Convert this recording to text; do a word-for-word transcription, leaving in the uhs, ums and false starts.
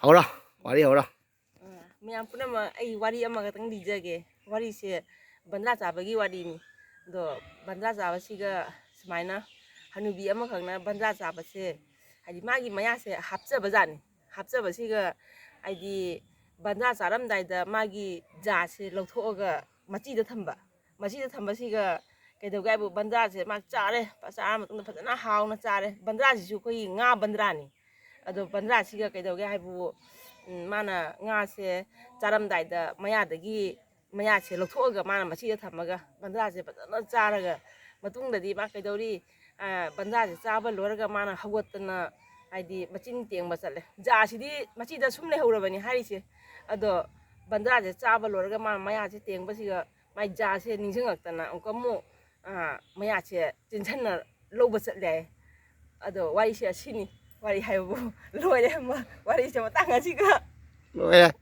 ꯍꯧꯔꯣ, ꯋꯥꯔꯤ ꯍꯧꯔꯣ꯫ ꯑ, ꯃꯌꯥꯝ ꯄꯨꯝꯅꯃꯛ, ꯑꯩ ꯋꯥꯔꯤ ꯑꯃꯈꯛꯇꯪ ꯂꯤꯖꯒꯦ꯫ ꯋꯥꯔꯤꯁꯦ ꯕꯟꯗ꯭ꯔꯥ ꯆꯥꯕꯒꯤ ꯋꯥꯔꯤꯅꯤ꯫ ꯑꯗꯣ ꯕꯟꯗ꯭ꯔꯥ ꯆꯥꯕꯁꯤꯒ ꯁꯨꯃꯥꯏꯅ ꯍꯅꯨꯕꯤ ꯑꯃꯈꯛꯅ ꯕꯟꯗ꯭ꯔꯥ ꯆꯥꯕꯁꯦ, ꯍꯥꯏꯗꯤ ꯃꯥꯒꯤ ꯃꯌꯥꯁꯦ ꯍꯥꯞꯆꯕ ꯖꯥꯠꯅꯤ꯫ ꯍꯥꯞꯆꯕꯁꯤꯒ, ꯍꯥꯏꯗꯤ ꯕꯟꯗ꯭ꯔꯥ ꯆꯥꯔꯝꯗꯥꯏꯗ ꯃꯥꯒꯤ ꯖꯥꯁꯦ ꯂꯧꯊꯣꯛꯑꯒ ꯃꯆꯤꯗ ꯊꯝꯕ꯫ ꯃꯆꯤꯗ ꯊꯝꯕꯁꯤꯒ ꯀꯩꯗꯧꯒꯦ ꯍꯥꯏꯕꯨ, ꯕꯟꯗ꯭ꯔꯥꯁꯦ ꯃꯥ ꯆꯥꯔꯦ꯫ ꯆꯥꯔ ꯃꯇꯨꯡꯗ ꯐꯖꯅ ꯍꯥꯎꯅ ꯆꯥꯔꯦ꯫ ꯕꯟꯗ꯭ꯔꯥꯁꯤꯁꯨ ꯑꯩꯈꯣꯏꯒꯤ ꯉꯥ ꯕꯟꯗ꯭ꯔꯥꯅꯤ꯫ ꯑꯗꯣ ꯕꯟꯗ꯭ꯔꯥꯁꯤꯒ ꯀꯩꯗꯧꯒꯦ ꯍꯥꯏꯕꯨ, ꯎꯝ, ꯃꯥꯅ ꯉꯥꯁꯦ ꯆꯥꯔꯝꯗꯥꯏꯗ ꯃꯌꯥꯗꯒꯤ, ꯃꯌꯥꯁꯦ ꯂꯧꯊꯣꯛꯑꯒ ꯃꯥꯅ ꯃꯆꯤꯗ ꯊꯝꯃꯒ ꯕꯟꯗ꯭ꯔꯥꯁꯦ ꯐꯖꯅ ꯆꯥꯔꯒ ꯃꯇꯨꯡꯗꯗꯤ ꯃꯥ ꯀꯩꯗꯧꯔꯤ? ꯑ, ꯕꯟꯗ꯭ꯔꯥꯁꯦ ꯆꯥꯕ ꯂꯣꯏꯔꯒ ꯃꯥꯅ ꯍꯧꯒꯠꯇꯅ, ꯍꯥꯏꯗꯤ ꯃꯆꯤꯟ ꯇꯦꯡꯕ ꯆꯠꯂꯦ꯫ ꯖꯥꯁꯤꯗꯤ ꯃꯆꯤꯗ ꯁꯨꯝ ꯂꯩꯍꯧꯔꯕꯅꯤ ꯍꯥꯏꯔꯤꯁꯦ꯫ ꯑꯗꯣ ꯕꯟꯗ꯭ꯔꯥꯁꯦ ꯆꯥꯕ ꯂꯣꯏꯔꯒ ꯃꯥꯅ ꯃꯌꯥꯁꯦ ꯇꯦꯡꯕꯁꯤꯒ ꯃꯥꯏ ꯖꯥꯁꯦ ꯅꯤꯡꯁꯤꯡꯉꯛꯇꯅ ꯑꯃꯨꯛꯀ ꯑꯃꯨꯛ, ꯑ, ꯃꯌꯥꯁꯦ ꯆꯤꯟꯁꯤꯟꯅ ꯂꯧꯕ ꯆꯠꯂꯦ ꯍꯥꯏ꯫ ꯑꯗꯣ ꯋꯥꯔꯤꯁꯦ ꯑꯁꯤꯅꯤ꯫ ꯋꯥꯔꯤ ꯍꯥꯏꯕꯕꯨ ꯂꯣꯏꯔꯦ꯫ ꯃ-, ꯋꯥꯔꯤꯁꯦ ꯃꯇꯥꯡ ꯑꯁꯤꯒ꯫ ꯂꯣꯏꯔꯦ꯫